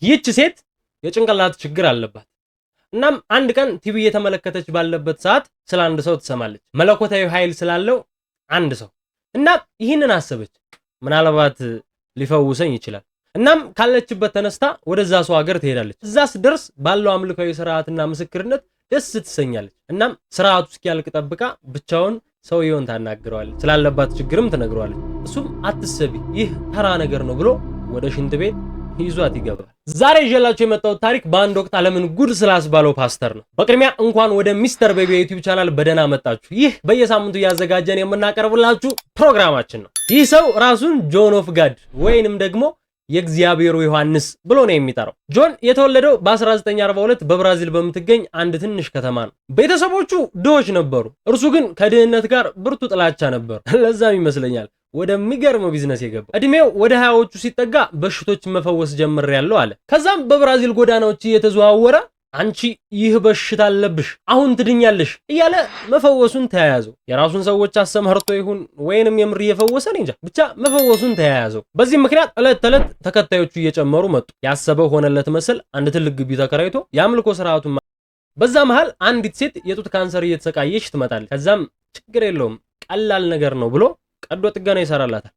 ይህች ሴት የጭንቅላት ችግር አለባት። እናም አንድ ቀን ቲቪ እየተመለከተች ባለበት ሰዓት ስለ አንድ ሰው ትሰማለች። መለኮታዊ ኃይል ስላለው አንድ ሰው። እና ይህንን አሰበች፣ ምናልባት ሊፈውሰኝ ይችላል። እናም ካለችበት ተነስታ ወደዛ ሰው ሀገር ትሄዳለች። እዛ ስትደርስ ባለው አምልካዊ ስርዓትና ምስክርነት ደስ ትሰኛለች። እናም ስርዓቱ እስኪያልቅ ጠብቃ ብቻውን ሰውየውን ታናግረዋለች። ስላለባት ችግርም ትነግረዋለች። እሱም አትሰቢ፣ ይህ ተራ ነገር ነው ብሎ ወደ ሽንት ቤት ይዟት ይገባል። ዛሬ ይዤላችሁ የመጣሁት ታሪክ በአንድ ወቅት ዓለምን ጉድ ስላስባለው ፓስተር ነው። በቅድሚያ እንኳን ወደ ሚስተር ቤቢ የዩቲዩብ ቻናል በደህና መጣችሁ። ይህ በየሳምንቱ እያዘጋጀን የምናቀርብላችሁ ፕሮግራማችን ነው። ይህ ሰው ራሱን John of God ወይንም ደግሞ የእግዚአብሔሩ ዮሐንስ ብሎ ነው የሚጠራው። ጆን የተወለደው በ1942 በብራዚል በምትገኝ አንድ ትንሽ ከተማ ነው። ቤተሰቦቹ ድሆች ነበሩ። እርሱ ግን ከድህነት ጋር ብርቱ ጥላቻ ነበር። ለዛም ይመስለኛል ወደሚገርም ቢዝነስ የገባው። እድሜው ወደ 20ዎቹ ሲጠጋ በሽቶችን መፈወስ ጀምሬያለሁ አለ። ከዛም በብራዚል ጎዳናዎች እየተዘዋወረ አንቺ ይህ በሽታ አለብሽ፣ አሁን ትድኛለሽ እያለ መፈወሱን ተያያዘው። የራሱን ሰዎች አሰማርቶ ይሁን ወይንም የምር እየፈወሰ እንጃ፣ ብቻ መፈወሱን ተያያዘው። በዚህም ምክንያት ዕለት ተዕለት ተከታዮቹ እየጨመሩ መጡ። ያሰበው ሆነለት መሰል አንድ ትልቅ ግቢ ተከራይቶ የአምልኮ ስርዓቱን። በዛ መሃል አንዲት ሴት የጡት ካንሰር እየተሰቃየች ትመጣለች። ከዛም ችግር የለውም፣ ቀላል ነገር ነው ብሎ ቀዶ ጥገና ይሰራላታል።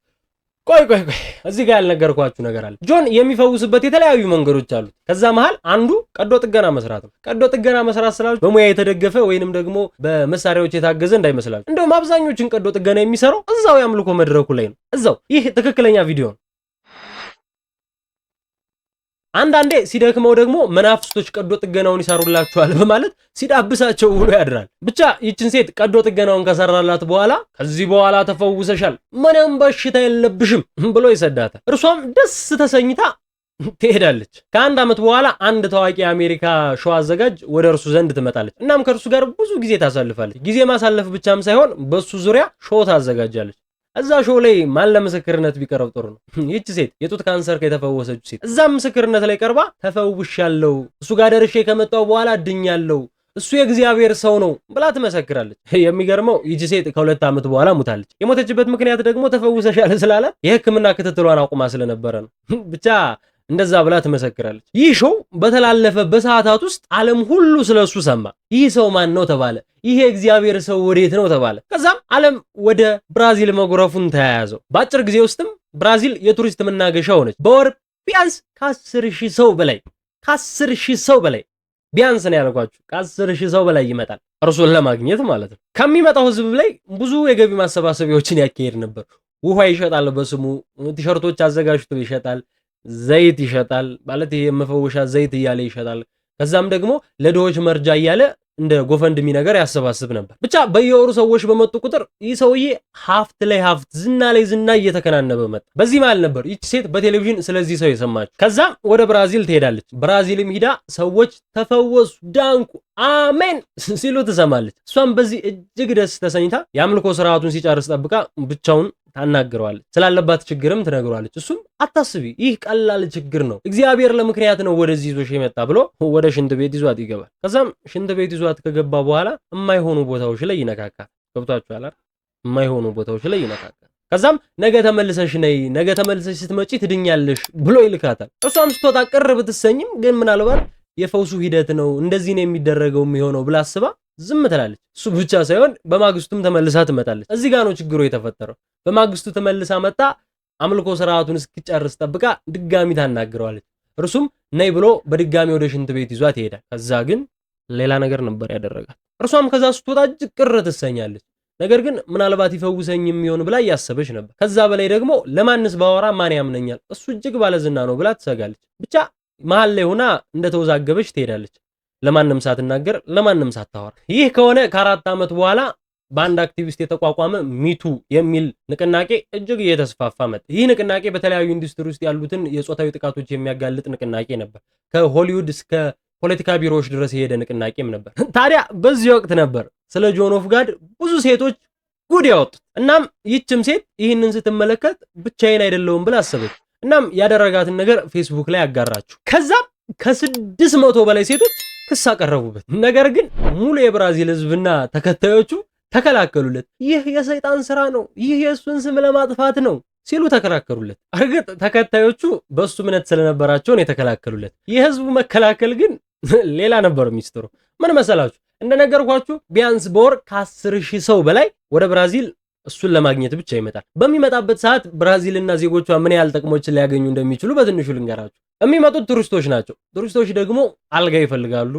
ቆይ ቆይ ቆይ፣ እዚህ ጋር ያልነገርኳችሁ ነገር አለ። ጆን የሚፈውስበት የተለያዩ መንገዶች አሉት። ከዛ መሃል አንዱ ቀዶ ጥገና መስራት ነው። ቀዶ ጥገና መስራት ስላችሁ በሙያ የተደገፈ ወይንም ደግሞ በመሳሪያዎች የታገዘ እንዳይመስላችሁ። እንደውም አብዛኞችን ቀዶ ጥገና የሚሰራው እዛው የአምልኮ መድረኩ ላይ ነው። እዛው። ይህ ትክክለኛ ቪዲዮ ነው። አንዳንዴ ሲደክመው ደግሞ መናፍስቶች ቀዶ ጥገናውን ይሰሩላችኋል በማለት ሲዳብሳቸው ውሎ ያድራል። ብቻ ይችን ሴት ቀዶ ጥገናውን ከሰራላት በኋላ ከዚህ በኋላ ተፈውሰሻል፣ ምንም በሽታ የለብሽም ብሎ ይሰዳታል። እርሷም ደስ ተሰኝታ ትሄዳለች። ከአንድ ዓመት በኋላ አንድ ታዋቂ የአሜሪካ show አዘጋጅ ወደ እርሱ ዘንድ ትመጣለች። እናም ከእርሱ ጋር ብዙ ጊዜ ታሳልፋለች። ጊዜ ማሳለፍ ብቻም ሳይሆን በሱ ዙሪያ show ታዘጋጃለች። እዛ show ላይ ማን ለምስክርነት ቢቀርብ ጥሩ ነው? ይህች ሴት የጡት ካንሰር የተፈወሰችው ሴት እዛም ምስክርነት ላይ ቀርባ ተፈውሻለሁ፣ እሱ ጋር ደርሼ ከመጣሁ በኋላ ድኛለሁ፣ እሱ የእግዚአብሔር ሰው ነው ብላ ትመሰክራለች። የሚገርመው ይህች ሴት ከ2 ዓመት በኋላ ሙታለች። የሞተችበት ምክንያት ደግሞ ተፈውሰሻል ስላላት የሕክምና ክትትሏን አቁማ ስለነበረ ነው። ብቻ እንደዛ ብላ ትመሰክራለች። ይህ show በተላለፈ በሰዓታት ውስጥ ዓለም ሁሉ ስለሱ ሰማ። ይህ ሰው ማን ነው ተባለ። ይህ የእግዚአብሔር ሰው ወዴት ነው ተባለ። ከዛም ዓለም ወደ ብራዚል መጉረፉን ተያያዘው። በአጭር ጊዜ ውስጥም ብራዚል የቱሪስት መናገሻ ሆነች። በወር ቢያንስ ከ10,000 ሰው በላይ፣ ከ10,000 ሰው በላይ ቢያንስ ነው ያልኳችሁ፣ ከ10,000 ሰው በላይ ይመጣል እርሱን ለማግኘት ማለት ነው። ከሚመጣው ህዝብ ላይ ብዙ የገቢ ማሰባሰቢያዎችን ያካሄድ ነበር። ውሃ ይሸጣል በስሙ፣ ቲሸርቶች አዘጋጅቶ ይሸጣል፣ ዘይት ይሸጣል። ማለት ይሄ የመፈወሻ ዘይት እያለ ይሸጣል። ከዛም ደግሞ ለድሆች መርጃ እያለ እንደ GoFundMe ነገር ያሰባስብ ነበር። ብቻ በየወሩ ሰዎች በመጡ ቁጥር ይህ ሰውዬ ሀብት ላይ ሀብት፣ ዝና ላይ ዝና እየተከናነበ መጣ። በዚህ መሃል ነበር ይቺ ሴት በቴሌቪዥን ስለዚህ ሰው የሰማችው። ከዛም ወደ ብራዚል ትሄዳለች። ብራዚልም ሂዳ ሰዎች ተፈወሱ፣ ዳንኩ፣ አሜን ሲሉ ትሰማለች። እሷም በዚህ እጅግ ደስ ተሰኝታ የአምልኮ ስርዓቱን ሲጨርስ ጠብቃ ብቻውን ታናግረዋለች። ስላለባት ችግርም ትነግረዋለች። እሱም አታስቢ፣ ይህ ቀላል ችግር ነው፣ እግዚአብሔር ለምክንያት ነው ወደዚህ ይዞሽ የመጣ ብሎ ወደ ሽንት ቤት ይዟት ይገባል። ከዛም ሽንት ቤት ይዟት ከገባ በኋላ የማይሆኑ ቦታዎች ላይ ይነካካል። ገብቷችኋል አይደል? የማይሆኑ ቦታዎች ላይ ይነካካል። ከዛም ነገ ተመልሰሽ ነይ፣ ነገ ተመልሰሽ ስትመጪ ትድኛለሽ ብሎ ይልካታል። እሷም ስትወጣ ቅር ብትሰኝም ግን ምናልባት የፈውሱ ሂደት ነው፣ እንደዚህ ነው የሚደረገው የሚሆነው ብላ አስባ ዝም ትላለች። እሱ ብቻ ሳይሆን በማግስቱም ተመልሳ ትመጣለች። እዚህ ጋር ነው ችግሩ የተፈጠረው። በማግስቱ ተመልሳ መጣ። አምልኮ ስርዓቱን እስኪጨርስ ጠብቃ ድጋሚ ታናግረዋለች። እርሱም ነይ ብሎ በድጋሚ ወደ ሽንት ቤት ይዟት ይሄዳል። ከዛ ግን ሌላ ነገር ነበር ያደረጋት። እርሷም ከዛ ስትወጣ እጅግ ቅር ትሰኛለች። ነገር ግን ምናልባት ይፈውሰኝ የሚሆን ብላ እያሰበች ነበር። ከዛ በላይ ደግሞ ለማንስ ባወራ ማን ያምነኛል፣ እሱ እጅግ ባለዝና ነው ብላ ትሰጋለች። ብቻ መሀል ላይ ሆና እንደተወዛገበች ትሄዳለች። ለማንም ሳትናገር፣ ለማንም ሳታወራ። ይህ ከሆነ ከ4 ዓመት በኋላ በአንድ አክቲቪስት የተቋቋመ Me Too የሚል ንቅናቄ እጅግ እየተስፋፋ መጣ። ይህ ንቅናቄ በተለያዩ ኢንዱስትሪ ውስጥ ያሉትን የጾታዊ ጥቃቶች የሚያጋልጥ ንቅናቄ ነበር። ከሆሊውድ እስከ ፖለቲካ ቢሮዎች ድረስ የሄደ ንቅናቄም ነበር። ታዲያ በዚህ ወቅት ነበር ስለ John of God ብዙ ሴቶች ጉድ ያወጡት። እናም ይህችም ሴት ይህንን ስትመለከት ብቻዬን አይደለሁም ብላ አሰበች። እናም ያደረጋትን ነገር ፌስቡክ ላይ አጋራችው። ከዛም ከ600 በላይ ሴቶች ክስ አቀረቡበት። ነገር ግን ሙሉ የብራዚል ሕዝብና ተከታዮቹ ተከላከሉለት። ይህ የሰይጣን ስራ ነው፣ ይህ የእሱን ስም ለማጥፋት ነው። ሲሉ ተከራከሩለት። እርግጥ ተከታዮቹ በእሱ እምነት ስለነበራቸው ነው የተከላከሉለት። የህዝቡ መከላከል ግን ሌላ ነበር ሚስጥሩ። ምን መሰላችሁ? እንደነገርኳችሁ ቢያንስ በወር ከ10,000 ሰው በላይ ወደ ብራዚል እሱን ለማግኘት ብቻ ይመጣል። በሚመጣበት ሰዓት ብራዚልና ዜጎቿ ምን ያህል ጥቅሞችን ሊያገኙ እንደሚችሉ በትንሹ ልንገራችሁ። የሚመጡት ቱሪስቶች ናቸው። ቱሪስቶች ደግሞ አልጋ ይፈልጋሉ፣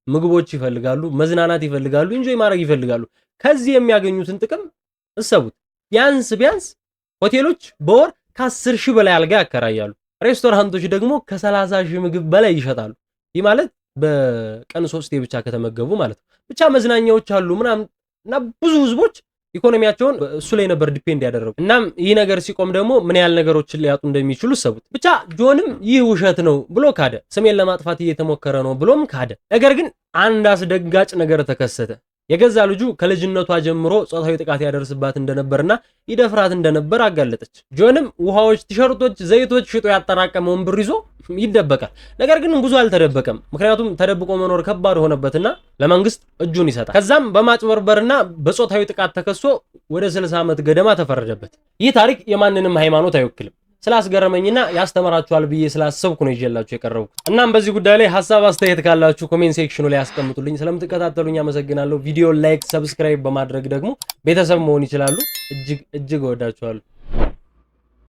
ምግቦች ይፈልጋሉ፣ መዝናናት ይፈልጋሉ፣ enjoy ማድረግ ይፈልጋሉ። ከዚህ የሚያገኙትን ጥቅም እሰቡት። ቢያንስ ቢያንስ ሆቴሎች በወር ከ10,000 በላይ አልጋ ያከራያሉ። ሬስቶራንቶች ደግሞ ከ30,000 ምግብ በላይ ይሸጣሉ። ይህ ማለት በቀን ሶስቴ ብቻ ከተመገቡ ማለት ነው። ብቻ መዝናኛዎች አሉ ምናምን እና ብዙ ህዝቦች ኢኮኖሚያቸውን እሱ ላይ ነበር depend ያደረጉ። እናም ይህ ነገር ሲቆም ደግሞ ምን ያህል ነገሮችን ሊያጡ እንደሚችሉ እሰቡት። ብቻ ጆንም ይህ ውሸት ነው ብሎ ካደ። ስሜን ለማጥፋት እየተሞከረ ነው ብሎም ካደ። ነገር ግን አንድ አስደንጋጭ ነገር ተከሰተ። የገዛ ልጁ ከልጅነቷ ጀምሮ ጾታዊ ጥቃት ያደርስባት እንደነበርና ይደፍራት እንደነበር አጋለጠች። ጆንም ውሃዎች፣ ቲሸርቶች፣ ዘይቶች ሽጦ ያጠራቀመውን ብር ይዞ ይደበቃል። ነገር ግን ብዙ አልተደበቀም። ምክንያቱም ተደብቆ መኖር ከባድ ሆነበትና ለመንግስት እጁን ይሰጣል። ከዛም በማጭበርበርና በጾታዊ ጥቃት ተከሶ ወደ 60 ዓመት ገደማ ተፈረደበት። ይህ ታሪክ የማንንም ሃይማኖት አይወክልም። ስላስገረመኝና ያስተምራችኋል ብዬ ስላሰብኩ ነው ይዤላችሁ የቀረብኩት። እናም በዚህ ጉዳይ ላይ ሀሳብ አስተያየት ካላችሁ comment section ኑ ላይ ያስቀምጡልኝ። ስለምትከታተሉኝ አመሰግናለሁ። ቪዲዮ like፣ subscribe በማድረግ ደግሞ ቤተሰብ መሆን ይችላሉ። እጅግ እጅግ እወዳችኋለሁ።